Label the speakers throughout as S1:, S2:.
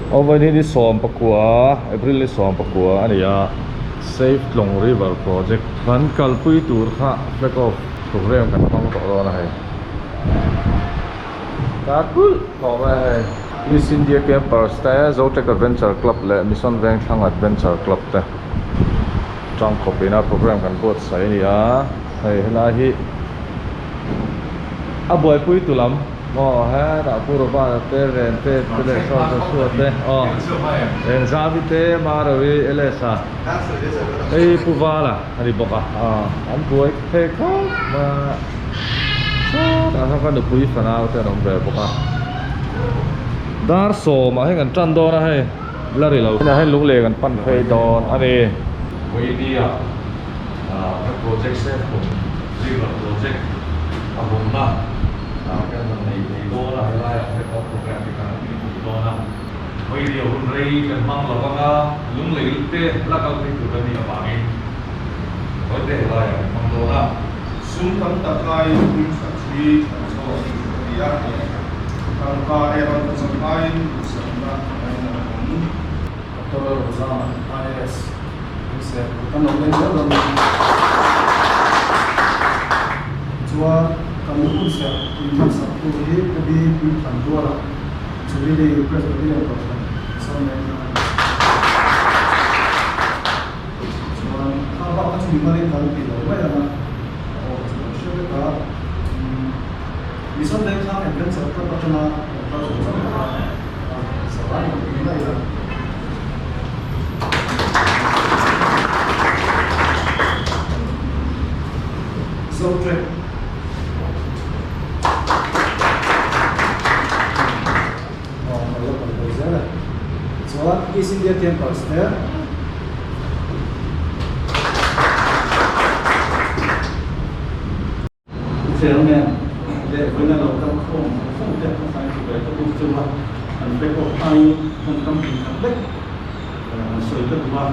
S1: Aw vawiin hi ni 19 April ni 19 a ni a, Save Tlawng River Project kan kalpui tur kha flag off program kan hmang tawh dawn a hei. Ta kulh tawh mai a hei. East India Campers te, Zotech Adventure Club leh Mission Vengthlang Adventure Club te tangkawp ina program kan buatsaih a ni a, hei helai hi a buaipui tu lam. Aw hetah Pu Robert-a te Ren te te leh Saw Joshua te aw Ren Zavi te Marawi Elesa hei Pu Vala a ni bawk a aw an buai phei khawp mai a sawtah sawn ka nupui fanau te an awm ve bawk a dar sawmah hian kan tan dawn a hei la ri lo tunah hian lunglei kan pan phei dawn a ni. Vawinia kan project Seftum River Project a hawmna kan han nei thei dawn a, helaiah flag off program te kan han ti thei dawn a. Vawinia hun rei kan hmang lo vang a, lunglei te la kal phei tur kan nih avangin vawite helaiah kan hmang dawn a.
S2: Sum tam tak laiin puithat hi an chhawk a ni a ti a, tangka erawh chak laiin duhsakna a inang awm.
S3: Doctor Rozama, IAS, Hmeichhe kan lo leng zel dawn nia. Chuan kan hunserh inhmansak tu hi Pu Bi Puithan Ruala, Jubilee Presbyterian Kohhran Mizo Leng a ni. Chuan kha bak kha chu mimalin kan ti lo mai ang a, a aw chu kan hre vek a. Mizo Leng khan adventure club atanga kan kal chho chauh kha savai in ti mai a. Zotrek. Aw ka lo kal ve zel e. Chuan East India Campers te. Chel nen leh vawiin a lo kal khawm khawm te a sai chu ve ka duh cheu a, an pe pawh aiin tawngkam hmun khat vek an sawi ka duh a,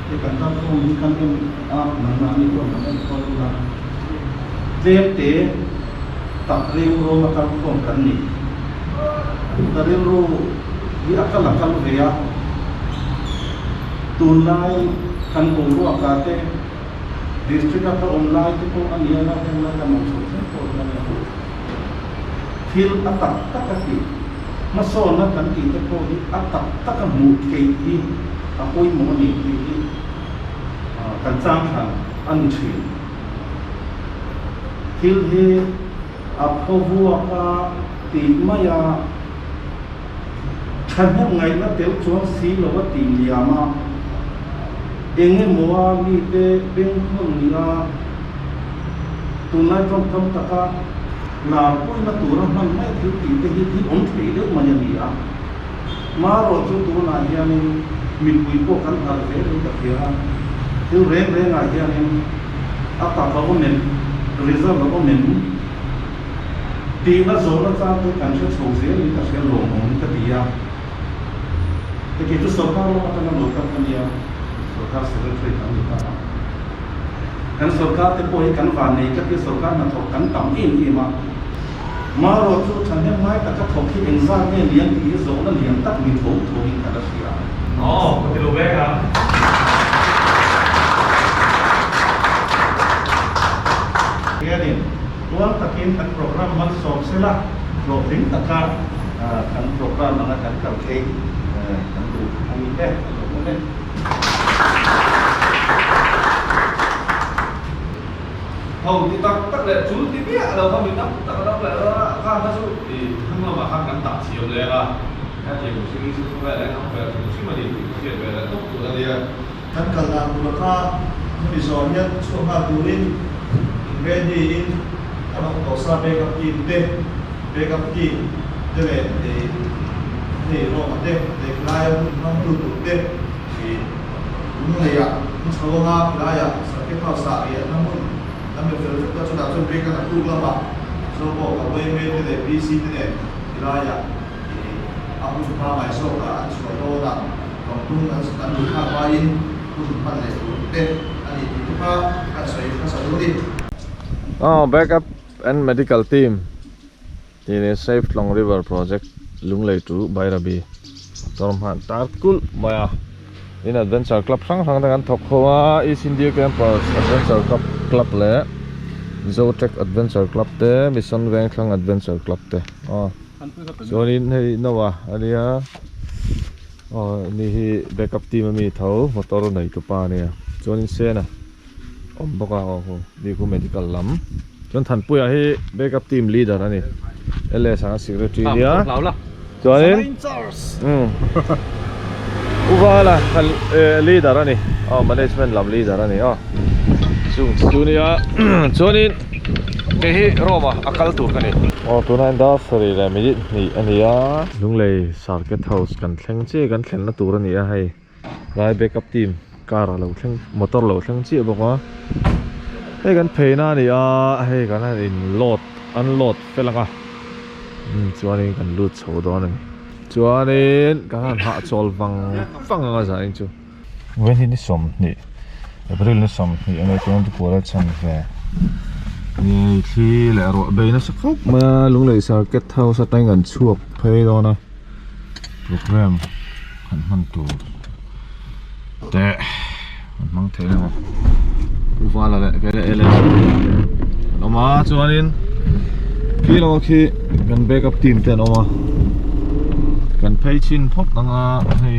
S3: hei kan kal khawm hi kan en a, nangmahni pawh kan en khawl ula, tlem te tak rilru a kal khawm kan ni, ka rilru hi a kal a kal ve a, tunlai kan boruak ah te. District a ka awm lai te pawh a ni a, heng lai kan awm chho thleng pawh hian a thil a tak tak a tih hmasawnna kan tih te pawh hi a tak tak a hmuh theih hi a pawimawh a ni tih hi kan chang thlan a ni thin. Thil hi a phaw vuak a tih mai a, Thahnem ngaihna tel chuan si lo a tih liam a, eng emaw a mite bengkhawn ni a, tunlai tawngkam taka lar puina tura hman mai thil tih te hi thil awm thei deuh mai a ni a. Marawh chu tunah hianin mipui pawh kan harh zel in ka hria a, thil reng rengah hianin a tak a awm em, result a awm em? Tihna zawhna chang te kan hre chho zel in ka hria lawmawm ka ti a. Hei kei chu sorkar lam atanga lo kal ka nia, sorkar secretary kan ni ta a. Kan sorkar te pawh hi kan van nei tlat hi sorkar hnathawk kan tam em em a. Marawh chu thahnem ngai taka thawk hi engzat nge lian tih hi zawhna lian tak ni tho tho in ka la hria.
S1: Aw, ka ti lo vek a.
S2: Hianin Tual takin kan program malsawm sela, hlawhtling taka kan program anga kan kal thei kan duh a ni e, a lo awm e.
S1: Ho ti tak tak leh chul ti miah lo kha mi tam tak a lo leh dawn a, kha kha chu i thlang lamah khan kan tah thiam leng a, hetiang mihring hi chu khawvel eng ang vel hrim hrim a ni tih ka hriat ve leh tawp tur a nia.
S2: Kan kal dan tur kha hemi zawh hian chhuak nghal turin in ready in kan awm tawh sa backup team te backup team te leh hei Roma te leh khilai a hun hmang tu tur te ih lunglei ah an chho anga khilai ah circuit house ah riahna hmun an be fel vek a chutah chuan break a naktuk lamah Zobawk a yma te leh PC te nen khilai ah ih a hun pangai zawk ah an chhuah dawn a. Vangtung an an luh thlak laiin hun hman leh tur te a ni tih te kha kan sawi hmasa duh a ni.
S1: Aw Backup and Medical Team tih leh Save Tlawng River Project Lunglei to Bairabi. Motor hman tar kulh mai a tin adventure club hrang hrang te kan thawk ho a East India Campers Adventure Club club leh Zotrek Adventure Club te Mission Vengthlang Adventure Club te aw chuanin hei Noah a nia aw ni hi backup team ami tho motor nei tupa a nia chuanin Sena awm bawk a aw hu ni khu medical lam chuan Thanpuia hi backup team leader a ni LS anga secretary a nia chuanin umm U Vala leader a ni aw management lam leader a ni aw chung chu nia chuanin kei hi Rome a a kal tur ka ni. Aw tunah hian dar sarih leh minute hnih a ni a. Lunglei Circuit House kan thleng chiah kan thlenna tur a ni a hei. Lai backup team car a lo thleng motor lo thleng chiah bawk a hei kan phei na a ni a hei kan han in load unload fel ang a umm chuanin kan lut chho dawn a ni chuanin kan han hahchawl vang vang ang a zanin chu. Vawiin hi ni sawmhnih April ni sawmhnih a nia chuan Tukuala chhan ve hei thli leh ruah bei nasa khawp mai a Lunglei circuit house atangin kan chhuak phei dawn a program. Kan hman tur te kan hmang thei lo a Pu Vala leh kei leh Alex an awm a chuanin khi lama khi kan backup team te an awm a kan phei chhin phawt ang a hei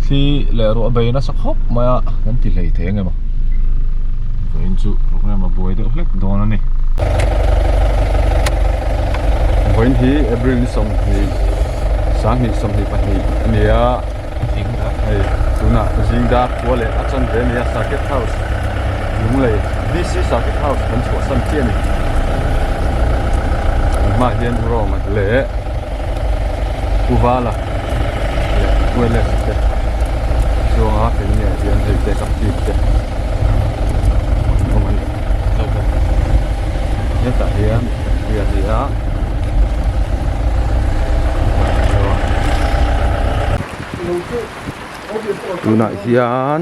S1: thli leh ruah bei nasa khawp mai a kan ti hlei thei ang em a vawiin chu program a buai deuh hlek dawn a ni.
S4: Vawiin hi April ni sawmhnih sanghnih sawmhnih pahnih a ni a hei tunah zingdar khua leh a chanve a ni a circuit house Lunglei DC circuit house kan chhuahsan chiah a ni kan hmaah hian Rome leh Uvala leh Wales te chuanga keini ah hian hei backup team te an awm a ni. Hetah hian ria hi a
S3: Tunah hian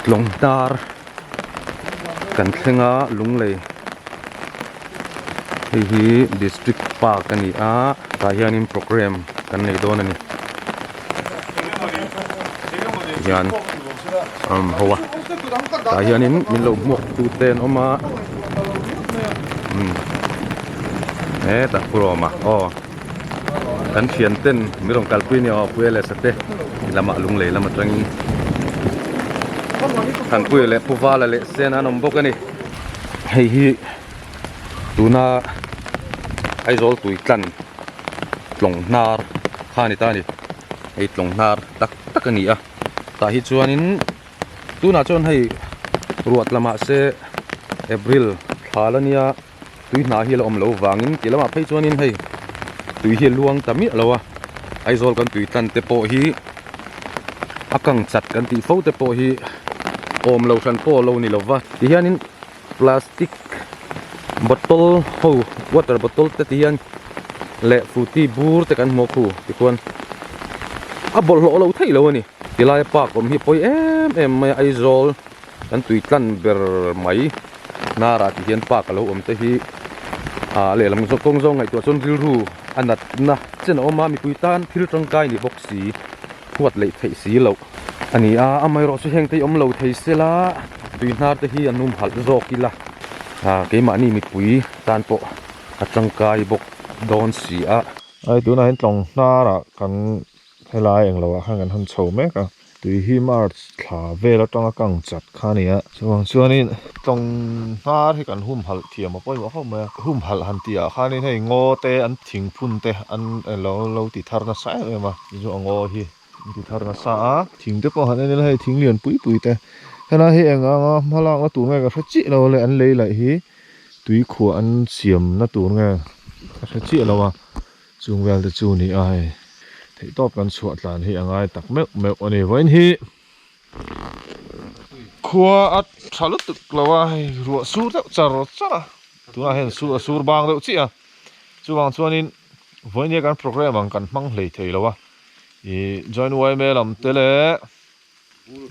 S3: tlawng tar kan thleng a Lunglei hei hi district park a ni a tah hianin programme kan nei dawn a ni tihian a awm ho a tah hianin min lo hmuak tu te an awm a umm hetah pu Roma aw kan thian ten min rawn kalpui a nia aw pu Alex-a te lamah Lunglei lam atangin Thanpuia leh Pu Vala leh Sena an awm bawk a ni hei hi tuna Aizawl tui tlan tlawng hnar kha a ni ta a ni hei tlawng hnar tak tak a ni a tah hi chuanin tunah chuan hei ruah tla mahse April thla la nia tui hna hi a la awm loh vangin ti lamah phei chuanin hei tui hi a luang ta miah lo a Aizawl kan tui tlan te pawh hi a kang chat kan tih fo te pawh hi awm lo hran pawh a lo ni lo va tihianin plastic bottle ho water bottle te ti hian leh frooti bur te kan hmu a khu tikhuan a bawlhhlawh lo theih lo a ni tilai park awm hi pawi em em mai a Aizawl kan tui tlan ber mai hnarah ti hian park alo awm te hi ah lehlam zawng kawng zawng ngaihtuah chuan rilru a natna chen a awm a mipui tan thil tangkai ni bawk si huat leh theih si loh a ni a amaherawhchu heng te hi awm lo thei sela tui hnar te hi an hum halh zawk ila ah keimahni mipui tan pawh a tangkai bawk dawn si a.
S1: Hei tunah hian tlawng hnarah kan Helai englo ah khan kan han chho mek a, tui hi March thla vel atanga kang chat kha a ni a, chuvang chuanin tlawng hnar hi kan humhalh thiam a pawimawh khawp mai a, humhalh han tih ah khanin hei ngaw te an thing phun te an lo lo ti thar nasa em em a, chu a ngaw hi an ti thar nasa a, thing te pawh han en ila hei thing lian pui pui te helai hi eng anga hmalakna tur nge ka hre chiah lo le an lei laih hi tui khuah an siamna tur nge ka hre chiah lo a. Chung vel te chu ni a hei theihtawp kan chhuah tlan hi a ngai tak meuh meuh a ni. Vawiin hi khua a tha lutuk lo a hei ruah sur deuh char char a tunah hian sur a sur bang deuh chiah a chuvang chuanin vawiin hi kan programme ang kan hmang hlei thei lo a ih join yma lam te leh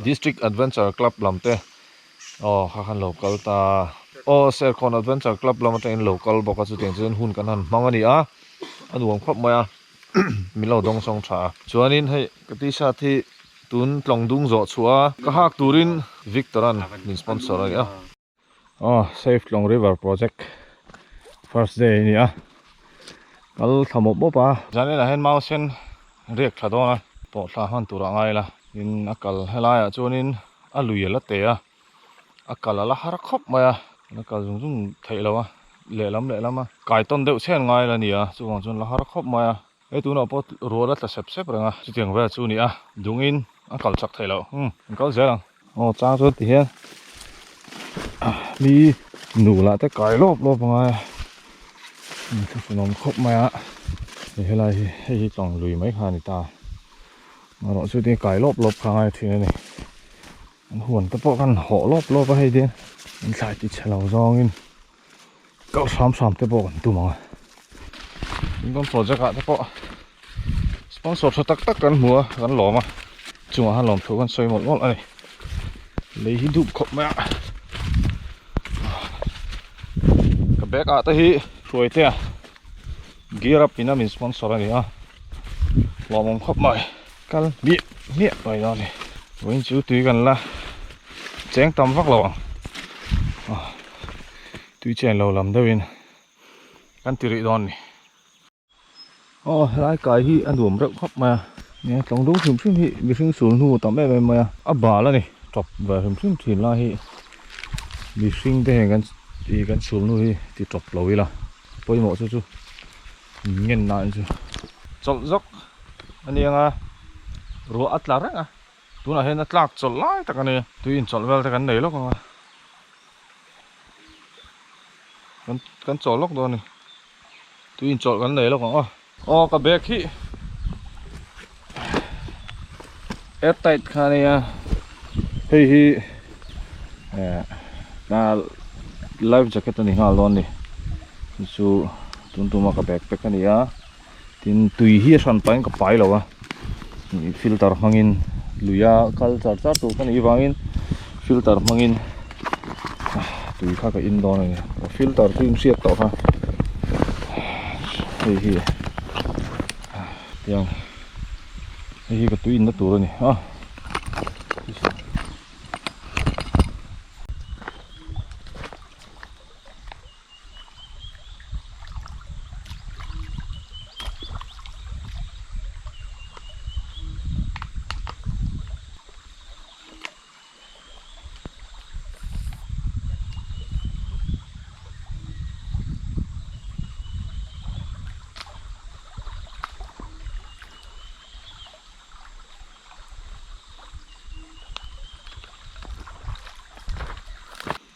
S1: District Adventure Club lam te aw kha khan lo kal ta aw Serkawn Adventure Club lam atangin lo kal bawk a chutiang chuan hun kan han hmang a ni a a nuam khawp mai a. min lo dawng sawng tha a. Chuanin hei ka t-shirt hi tun tlawng dung zawh chhuah a ka hak turin Victor an min sponsor a ni a. Aw Save Tlawng River Project first day a ni a kal thla mawp mawp a. Zanin ah hian mau sen riak tha dawn a pawh thla hman tur ah ngai la tin a kal helaiah chuanin a lui a la te a. A kal a la har khawp mai a, a kal zung zung theih lo a, lehlam lehlam a kai tawn deuh chhen ngai la ni a, chuvang chuan la har khawp mai a, hei tunah pawh rual a tla sep sep reng a, chutiang vel chu a ni a, dungin a kal chak theih loh, umm an kal zel ang. Aw chang chuan ti hian mi nu lah te kai lawp lawp a ngai a, inthlahrunawm khawp mai a, hei helai hi hei hi tlawng lui mai kha a ni ta, erawh chu ti kai lawp lawp kha a ngai thin a ni. An huan te pawh khan hawh lawp lawp a hei tin an thlai ti chhe lo zawngin kal hram hram te pawh kan tum ang a income project ah te pawh sponsor tha tak tak kan hmu a kan lawm a chungah khan lawmthu kan sawi mawlh mawlh a ni lei hi dup khawp mai a ka bag ah te hi hruai te a gear up in a min sponsor a ni a lawmawm khawp mai. Kal hmiah hmiah mai dawn a ni. Vawiin chu tui kan la cheng tam vak lo ang. Tui chen lo lam deuhin kan ti rih dawn a ni. Aw helai kai hi a nuam reuh khawp mai a. Nia tlawng dum hrim hrim hi mihring sul hnu tam em em mai a. A bal a ni tawp ve hrim hrim thin lai hi mihring te hian kan ih kan sul hnu hi ti tawp lo ila pawimawh chu chu ngen na chu chawlh zawk. A ni anga ruah a tla reng a, tunah hian a tlak chawlh lai tak a ni, tui inchawlh vel te kan nei lawk ang a, kan kan chawl lawk dawn a ni, tui inchawlh kan nei lawk ang aw. Aw ka bag hi air tight kha a nia, hei hi eh life jacket a ni nghal dawn a ni, chu chu tun tuma ka bag pack a ni a. Tin tui hi a hran pahin ka pai lo a filter hmangin luia kal char char tur ka nih vangin filter hmangin tui kha ka in dawn a ni filter chu in hriat tawh kha hei hi tiang hei hi ka tui inna tur a ni a.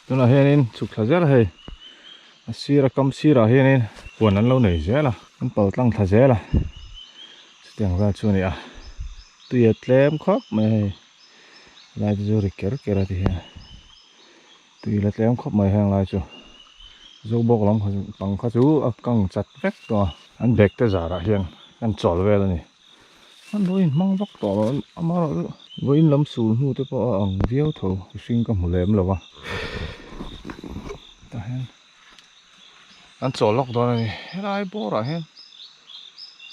S1: Tunah hianin chhuk thla zel a hei a sir a kam sirah hianin huan an lo nei zel a an pal tlang thla zel a chutiang vel chu a ni a tui a tlem khawp mai a hei lai te chu ri ker ker a ti hian tui la tlem khawp mai heng lai chu zobawk lam pang kha chu a kang chat vek tawh a an bag te zarah hian an chawl vel a ni. An lo inhmang vak tawh lo amaherawhchu vawiin lam sul hnu te pawh a ang viau tho mihring ka hmu lem lo a tah hian an chawl lawk dawn a ni helai bawr ah hian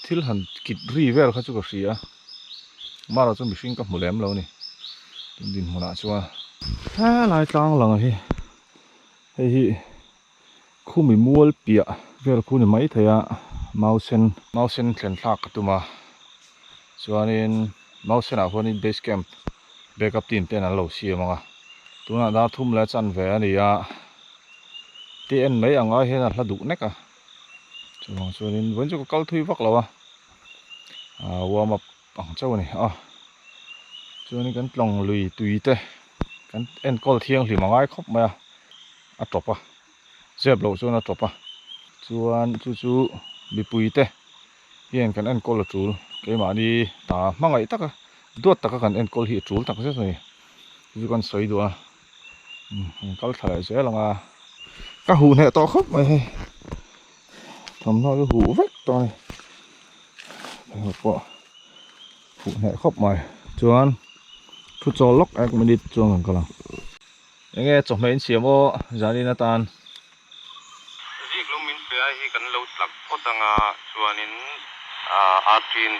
S1: thil han kit ri vel kha chu ka hria a amaherawhchu mihring ka hmu lem lo a ni tun dinhmun ah chuan helai tlang lang hi hei hi. Khumi mual piah vel khu ni mai thei a mau sen mau sen thlen thlak ka tum a chuanin mau senah khuanin base camp backup team ten an lo siam ang a tunah dar thum leh chan ve a ni a te en mai ang ai hian a hla duh nek a chuvang chuanin vawiin chu ka kal thui vak lo a ah warm up ang chauh a ni a chuanin kan tlawng lui tui te kan enkawl thianghlim a ngai khawp mai a. a tawp a zep loh chuan a tawp a chuan chu chu mipui te hian kan enkawl a tul keimahni ta hmangaih taka duat taka kan enkawl hi a tul tak zet a ni chu chu kan sawi duh a an kal thla leh zel ang a ka huh hneh tawh khawp mai hei thawmhnaw chu huh vek tawh a ni hei pawh huh hneh khawp mai chuan thu chawl lawk ek minute chuan kan kal ang. Enge chawhmeh in siam aw zanin atan.
S5: Zik lung min pe a hi kan lo tlak phawt anga chuanin
S4: ṭin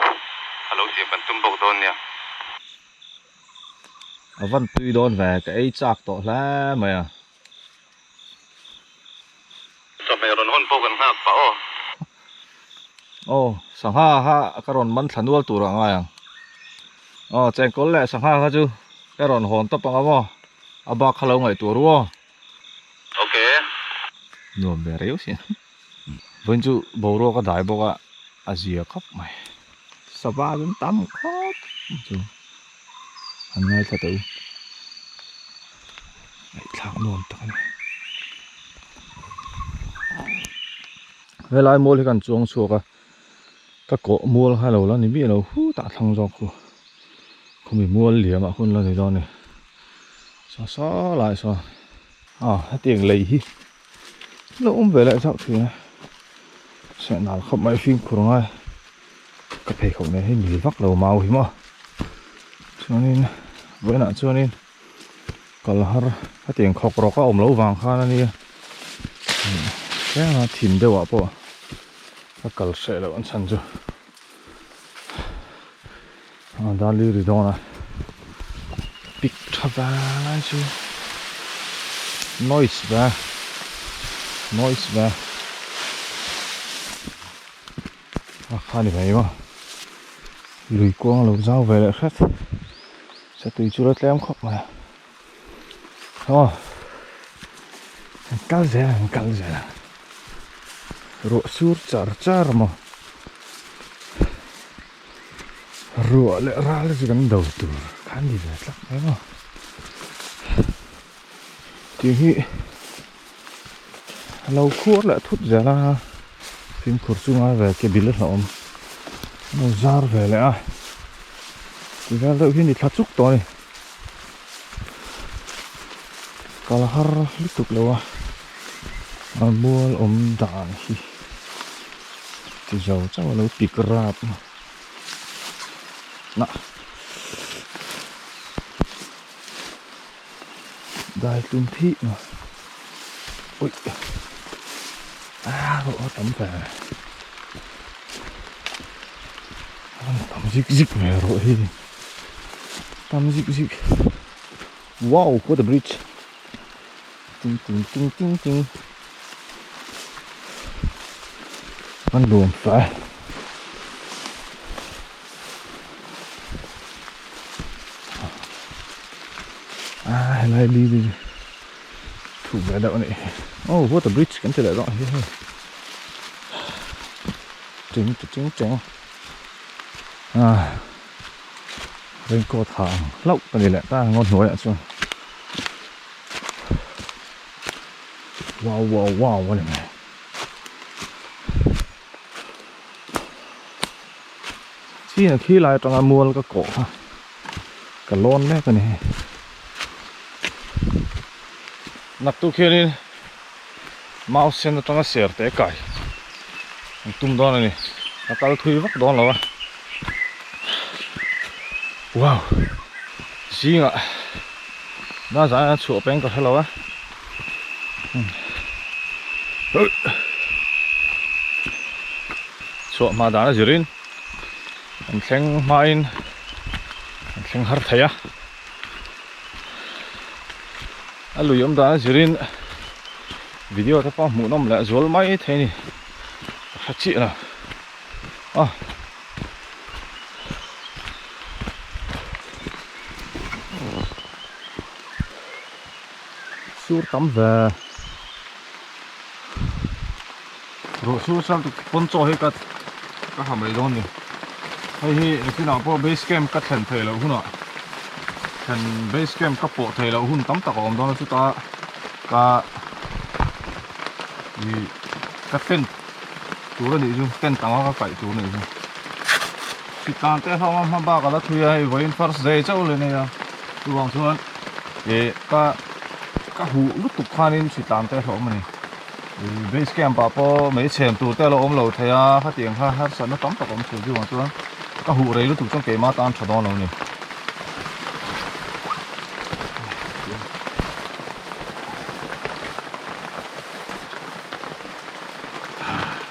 S4: a lo siam kan tum bawk dawn nia.
S1: A van tui dawn ve, ka ei chak tawh hle mai a.
S4: Chawhmeh rawn hawn pawh kan nghak pah aw.
S1: Aw, sangha kha ka rawn man thla nual tur ah ngai ang. Aw, chengkawl leh sangha kha chu ka rawn hawn tawp ang a maw? A bak kha lo ngaihtuah ru aw.
S4: Ok.
S1: Nuam ve reu sin. Vawiin chu boruak a dai bawk a, a zia khawp mai. Sava chu an tam khawp chu an ngaithla tawh i. Ngaihthlak nuam tak a ni. Helai mual hi kan chuang chhuak a, ka kawh mual kha lo la ni miah lo hu tah thlang zawk khu. Khumi mual liamah hun la ni dawn a ni. Saw saw lai saw a hetiang lei hi lo awm ve leh chauh thin a sehnal khawp mai fimkhur ngai ka pheikhawk nen hi mil vak lo mau hi maw chuanin vawiinah chuanin kal har hetiang khawk rawk a awm loh vang khan a nia tlema thim deuhah pawh ka kal hreh loh an chhan chu. A dali ri dawn a pik tha vai chu noise ve noise ve a kha ni mai maw lui kuang a lo zau ve leh hret satui chu la tlem khawp mai aw an kal zel an kal zel a ruah sur char char maw. Ruah leh ral chu kan do tur kha a ni ve tlat mai maw. Tih hi a lo khuar leh thut zel a, fimkhur chu ngai ve ke bil a hlauhawm a lo zar ve leh a, ti vel deuh hi ni thla chuk tawh a ni. Kal har lutuk lo a, a mual awm dan hi. Ti zo chauh a lo pik rap na dai tlum thih ma ui a rawh a tam ve a tam zik zik ve rawh hi tam zik zik wow what a bridge ting ting ting ting ting an nuam fe a helai li li thu ve deuh a nih hi oh what a bridge kan ti leh dawn hi hei ting ting ting a raincoat ha ang hlauh ka ni leh ta ngaw hnuaiah chuan. Wow wow wow a ni mai. China khi lai atanga mual ka kawh kha ka lawn mek a ni hei. Naktuk hianin mouse sen atanga ser te kai an tum dawn a ni. A kal thui vak dawn lo a. Wow zingah na zai a chhuah peng ka hre lo a chhuah hma dan a zirin an thleng hmain an thleng har thei a a lui awm dan a zirin video te pawh hmuh nawm leh zual mai thei a ni ka hre chiah lo a. Sur tam ve ruah sur sal tuk pawn chaw hi ka ka ha mai dawn ni hei hi nakinah pawh base camp ka thlen theih loh hunah thlen base camp ka pawh theih loh hun tam tak a awm dawn a chuta ka ih ka tent tur a nih chu tent anga ka kaih tur a nih chu hritlan te hlawm a hma bak a la thui a hei vawiin first day chauh le nei a chuvang chuan ih ka ka huh lutuk khanin hritlan te hlawm a ni ih base camp ah pawh mei chhem tur te a lo awm lo thei a khatiang kha harsatna tam tak a awm thei chuvang chuan ka huh rei lutuk chuan keimah tan tha dawn lo a ni.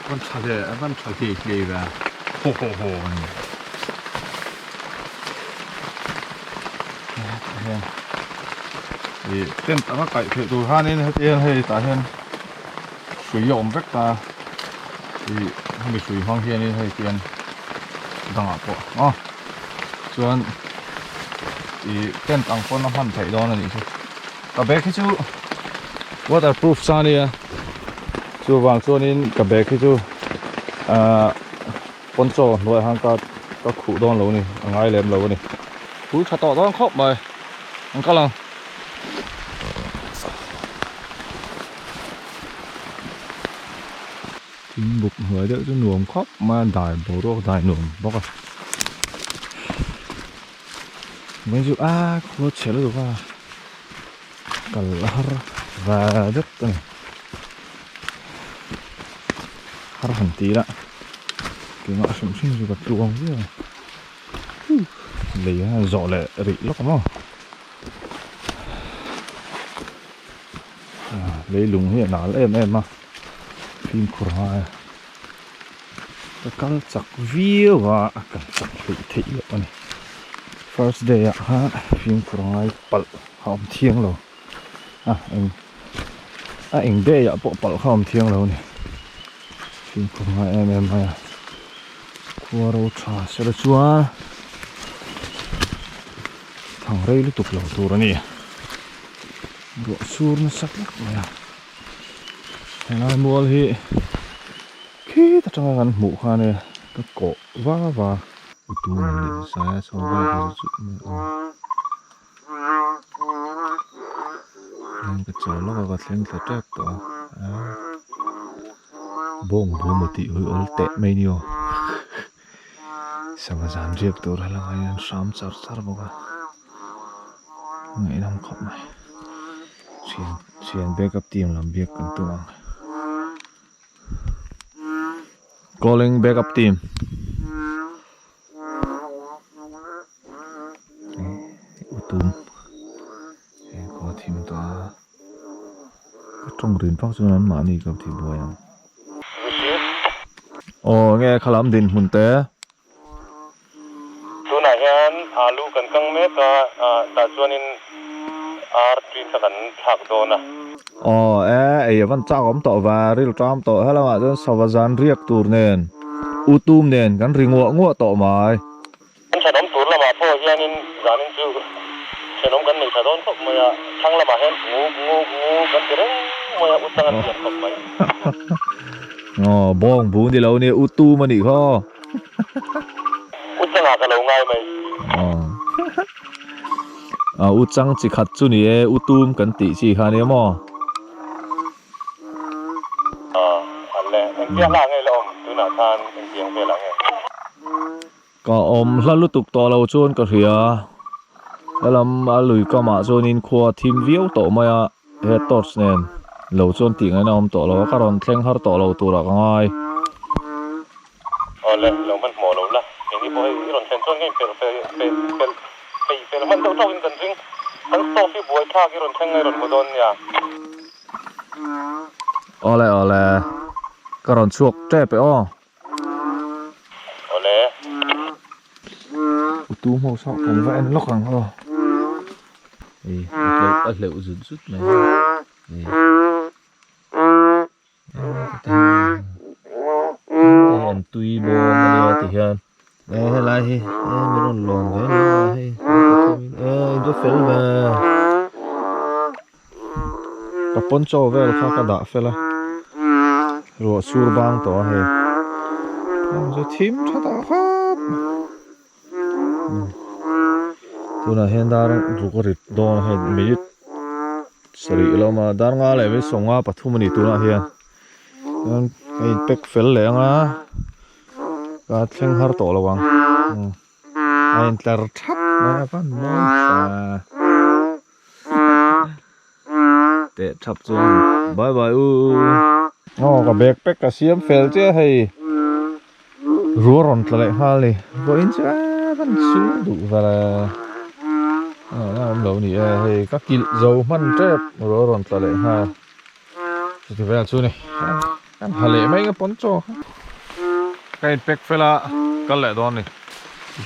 S1: Van tha hle, a van tha hlei hlei ve. Ho ho ho hian ih tent anga kaih theih tur hianin heti hian hei tah hian hrui a awm vek ta ih hemi hrui hmang hianin hei tian dangah pawh aw chuan ih tent ang pawn a hman theih dawn a nih chu ka bag hi chu waterproof sa a nia chuvang chuanin ka bag hi chu ahh Poncho hnuaiah khan ka ka khuh dawn lo a ni, a ngai lem lo a ni. Pul tha tawh dawn khawp mai, an kal ang. Thing buk hnuai deuh chu nuam khawp mai a, dai boruak dai nuam bawk a. Vawiin chu a khua chhe lutuk a, kal a har ve vek a ni. Har han ti ila keimah hrim hrim chu ka tluang viau a lei a zawh leh rih lawk ang aw leilung hi a nal em em a fimkhur ngai a ka kal chak viau a a kal chak hleih theih loh a ni first day ah khan fimkhur ngai palh a awm thiang lo. A eng a eng day ah pawh palh kha a awm thiang lo a ni fimkhur ngai em em mai a khua ro tha sela chuan thang rei lutuk lo tur a ni ruah sur nasa tlat mai a helai mual hi khit atanga kan hmuh khan e ka kawh va va tun a ni sai a chho vel chu chu Ka chawl lawk a ka thleng thla tep tawh a bawng bu maw tih hi awl teh mai ni aw sava zan riak tur a lang a hian hram char char bawk a ngaihnawm khawp mai thian thian backup team lam biak kan tum ang calling backup team. Utum he khaw thim tawh a ka tawng rin vak chuan an mahni ka ti buai ang aw nge khalam dinhmun te.
S5: Tunah hian alu kan kang mek a tah chuanin ar tui kha kan thlak dawn a.
S1: Aw e ei a van chak awm tawh va ril ṭam tawh helamah chuan sava zan riak tur nen utum nen kan ri nguah nguah tawh mai.
S5: Kan thenawm tur lamah pawh hianin zanin chu thenawm kan nei tha dawn khawp mai a, thlang lamah hian ngu ngu ngu kan ti reng mai a, utang an lian khawp mai.
S1: Aw, bawng bu ni lo nia, u tum a nih kha.
S5: U changah ka lo ngai mai.
S1: Aw, a u chang chi khat chu ni e, u tum kan tih chi kha nia maw?
S5: Aw, a le, engtia hla nge la awm tunah khan engtiang velah nge?
S1: Ka awm hla lutuk tawh lo chuan ka hria, helam a lui kamah chuanin khua a thim viau tawh mai a, he torch nen lo chuan tih ngaihna a awm tawh lo a, ka rawn thleng har tawh lo turah ka ngai.
S5: Awle, lo hmanhmawh lo la, keini pawh hei i rawn thlen chuan ka inpelh fel fel fel peih fel hman deuh tawkin kan ring, kan stove hi buaithlak i rawn thleng ngai rawn hmu dawn nia.
S1: Awle awle, ka rawn chhuak tep e aw.
S5: Awle.
S1: Utu hmu saw kan va en lawk ang aw. Ei a hleuh a hleuh zut zut mai a. Ei. Hei an tui bawm a nia ti hian. E helai hi e min rawn lawn ve nia hei e in va fel ve. Ka poncho vel kha ka dah fel a ruah sur bang tawh a hei chu thim tha tawh khawp tunah hian dar ruk a rit dawn a hei minute sarih ilo awm a dar nga leh minute sawmnga pathum a ni tunah hian chuan ka in pack fel leh ang a ka thleng har tawh lo ang. A intlar thap mai a van mawi ta teh thap chuan bye bye u aw ka bag pack ka siam fel chiah hei rua rawn tla leh nghal ni vawiin chu a van chhung duh vel a a awm lo ni e hei ka kilh zo hman tep rua rawn tla leh nghal chuti vel chu ni kan ha leh mai ang pawn chaw kha ka in pack fel a. Kal leh dawn ni.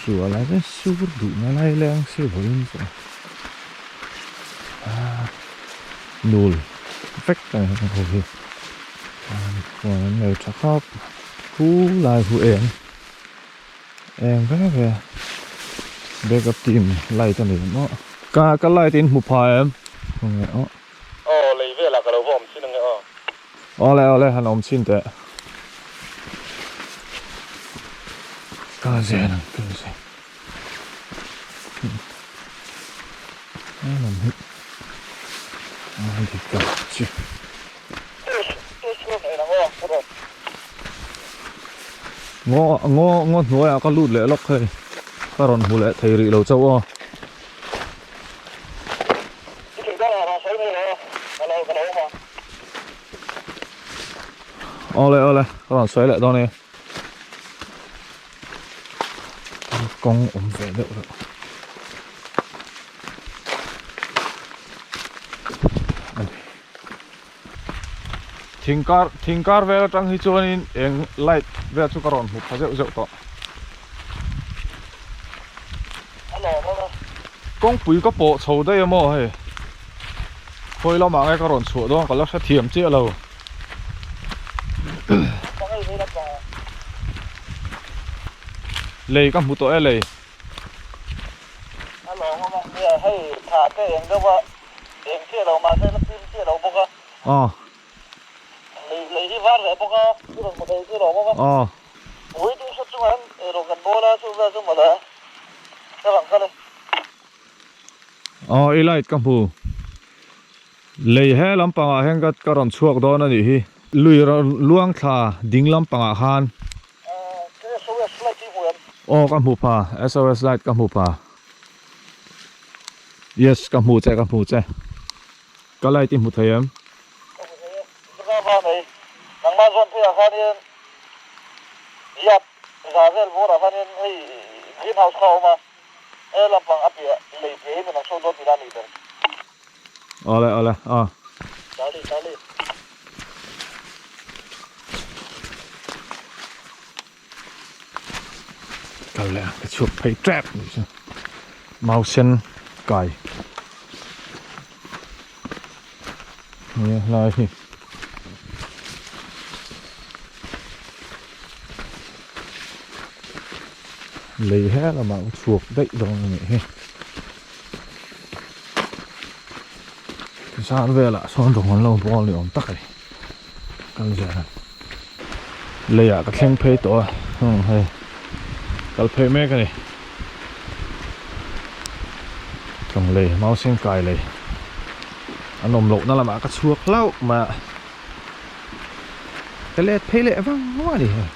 S1: Zual ah chuan sur duhna lai leng si vawiin chu ah nul vek a ni ho hi huan an nei tha khawp khu lai hu eng eng ve ve backup team light a ni maw ka ka light in hmu pha em khawnge aw.
S5: Aw lei velah ka lo va awm chin ange aw.
S1: Awle awle han awm chin teh. Kal zel ang kal zel. Lam hi a dik ta chi. Ngaw ngaw ngaw hnuaiah ka lut leh lawk hei ka rawn hmu leh thei rih lo chauh aw. Awle awle ka rawn sawi leh dawn e kawng awm ve deuh reuh a ni thing kar thing kar vel atang hi chuanin eng light vel chu ka rawn hmu pha zeuh zeuh tawh. Kawngpui ka pawh chho daih a maw hei khawi lamah nge ka rawn chhuah dawn ka la hrethiam chiah lo. Lei ka hmu tawh e lei. Aw. Aw. Aw i light ka hmu lei he lampangah hian ka ka rawn chhuak dawn a nih hi lui rawn luang thla ding lampangah khan aw ka hmu pha S_O_S light ka hmu pha yes ka hmu che ka hmu che ka light i hmu thei em.
S5: Yap, za vel bawrah khanin hei green house kha a awm a, he lampang a piah lei piah hi min ang chho dawn tihna a nih ber.
S1: Awle awle aw.
S5: Charlie Charlie.
S1: Kal leh a ka chhuak phei tep nih chu mau sen kai nia lai hi. Lei he lamah ka chhuak daih dawn a nih hi zan velah sawn rawng an lo bawl ni awm tak a ni kal zel ang leiah ka thleng phei tawh a umm hei kal phei mek a ni tlawng lei mau sen kai lei an awm lohna lamah ka chhuak hlauh mai a ka let phei leh vang vang a ni hei.